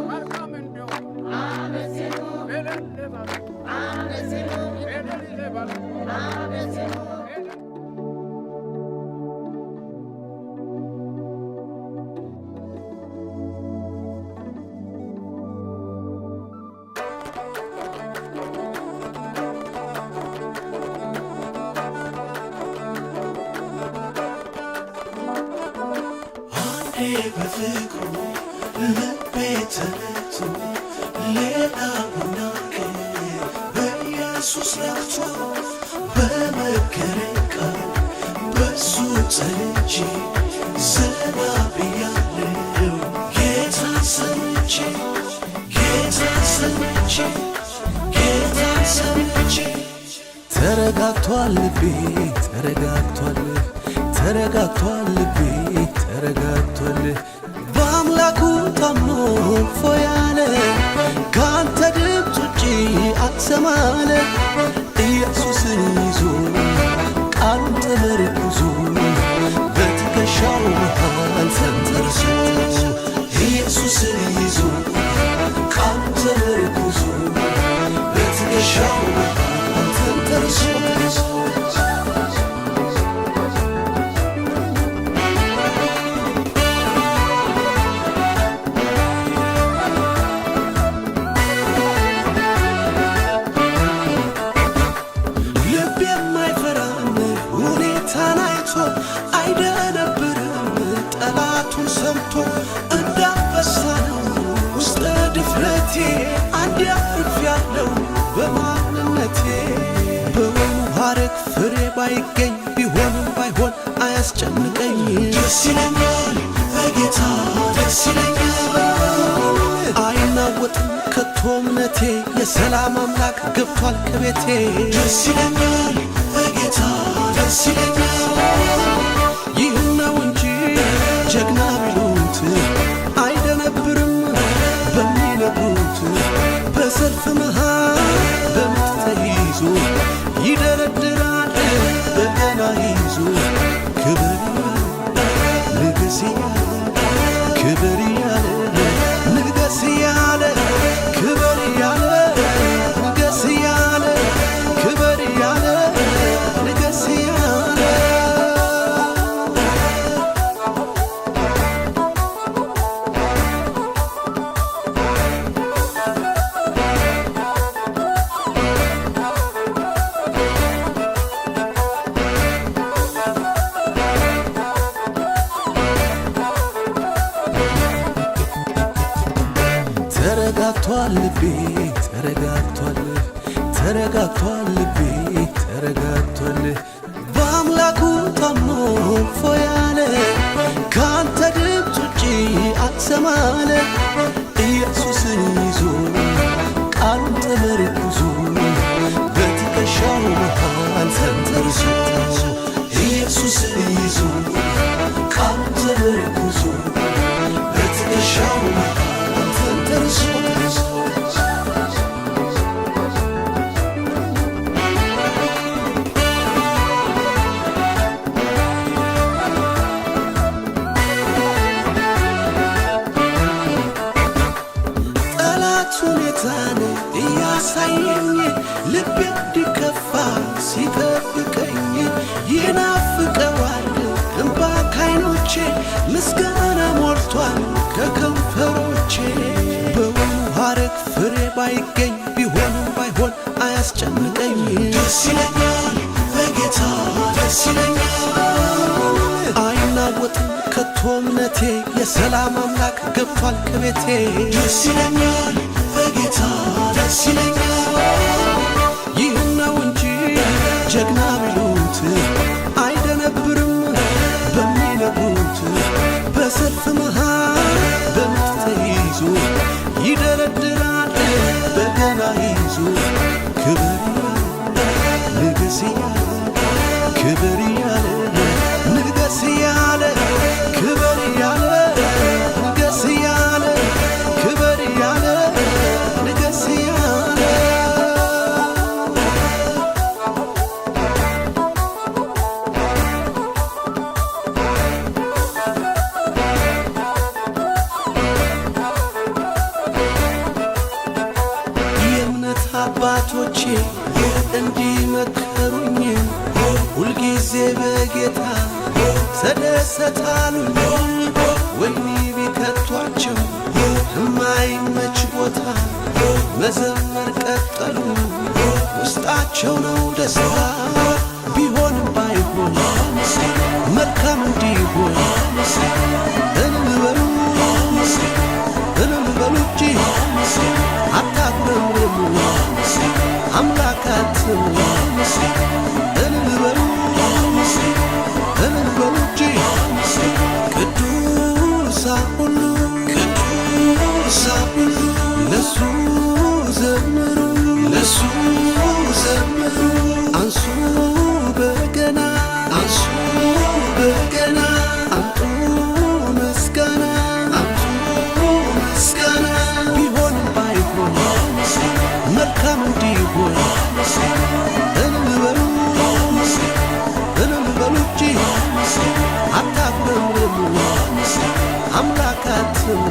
መልካም እንደሆነ እልል በሉ፣ እልል በሉ። አንዴ በፍቅሩ ልቤ ተመቶ ሌላውን አቅም በኢየሱስ ረክቶ በመከረኝ ቃል በሱ ጸንቼ ዘና ብያለሁ። ጌታን ሰምቼ፣ ጌታን ሰምቼ፣ ጌታን ሰምቼ። ተረጋግቷል ልቤ፣ ተረጋግቷል፣ ተረጋግቷል ልቤ፣ ተረጋግቷል። በአምላኩ ታምኖ እፎይ ያለ፣ ከአንተ ድምፅ ውጪ አልሰማለ፣ ኢየሱስን ይዞ ቃሉን ተመርኩዞ በትከሻው መሃል ተንተርሶ፣ ኢየሱስን ይዞ ቃሉን ተመርኩዞ በትከሻው መሃል ተንተርሶ። ልብ የማይፈራም ሁኔታን አይቶ፣ አይደነብርም ጠላቱን ሰምቶ። እንዳንበሳ ነው ውስጠ ድፍረቴ፣ አንድ አርፌያለሁ በማንነቴ። በወይኑ ሐረግ ፍሬ ባይገኝ፣ ቢሆንም ባይሆን አያስጨንቀኝ። ደስ ይለኛል በጌታ፣ ደስ ይለኛል። አይናወጥም ከቶ እምነቴ፣ የሰላም አምላክ ገብቷል ከቤቴ። ደስ ይለኛል በጌታ፣ ደስ ይለኛል። ይህን ነው እንጂ ጀግና ቢሉት፣ አይደነብርም በሚነግሩት። በሰልፍ መሃል በምጥ ተይዞ ይደረድራል በገና ይዞ። ክብር ንገስ እያለ፣ ክብር እያለ ንገስ እያለ፣ ክብር እያለ ንገስ እያለ፣ ክብር እያለ ንገስ እያለ። ተረጋግቷል ልቤ፣ ተረጋግቷል፣ ተረጋግቷል ልቤ፣ ተረጋግቷል። በአምላኩ ታምኖ እፎይ ያለ፣ ከአንተ ድምፅ ውጪ አልሰማለ፣ ኢየሱስን ይዞ ቃሉን ተመርኩዞ በትከሻው መሃል ተንተርሶ፣ ኢየሱስን ይዞ ቃሉን ተመርኩዞ በትከሻው መሃል ተንተርሶ። ጠላት ሁኔታን እያሳየኝ ልቤ እንዲከፋ ሲጠብቀኝ፣ ይናፍቀዋል እንባ ካይኖቼ፣ ምስጋና ሞልቷል ከከንፈሮቼ። በወይኑ ሐረግ ፍሬ ባይገኝ፣ ቢሆንም ባይሆን አያስጨንቀኝ። ደስ ይለኛል በጌታ፣ ደስ ይለኛል። አይናወጥም ከቶ እምነቴ፣ የሰላም አምላክ ገብቷል ከቤቴ። ደስ ይለኛል በጌታ፣ ደስ ይለኛል። ይህን ነው እንጂ ጀግና ቢሉት፣ አይደነብርም በሚነግሩት። በሰልፍ መሃል በምጥ ተይዞ ይደረድራል በገና ይዞ። ክብር ንገስ እያለ፣ ክብር እያለ ንገስ እያለ፣ ክብር እያለ ንገስ እያለ፣ ክብር እያለ ንገስ እያለ። እንዲመከሩኝ ሁልጊዜ በጌታ ተደሰታሉኝ። ወህኒ ቢከቷቸው የማይመች ቦታ መዘመር ቀጠሉ፣ ውስጣቸው ነው ደስታ። ቢሆንም ባይሆን መልካም እንዲሆን እልል በሉ፣ እልል በሉ እንጂ አታጉረምርሙ፣ አምላክ አትሙ። እልል በሉ፣ እልል በሉ እንጂ። ቅዱሳን ሁሉ፣ ቅዱሳን ሁሉ ለሱ ዘምሩ፣ ለሱ ዘምሩ። አንሱ በገና፣ አንሱ በገና፣ አምጡ ምስጋና፣ አምጡ ምስጋና። ቢሆንም ባይሆን መልካም እንዲሆን እልል በሉ፣ እልል በሉ እንጂ አታጉረምርሙ፣ አምላክ አትሙ።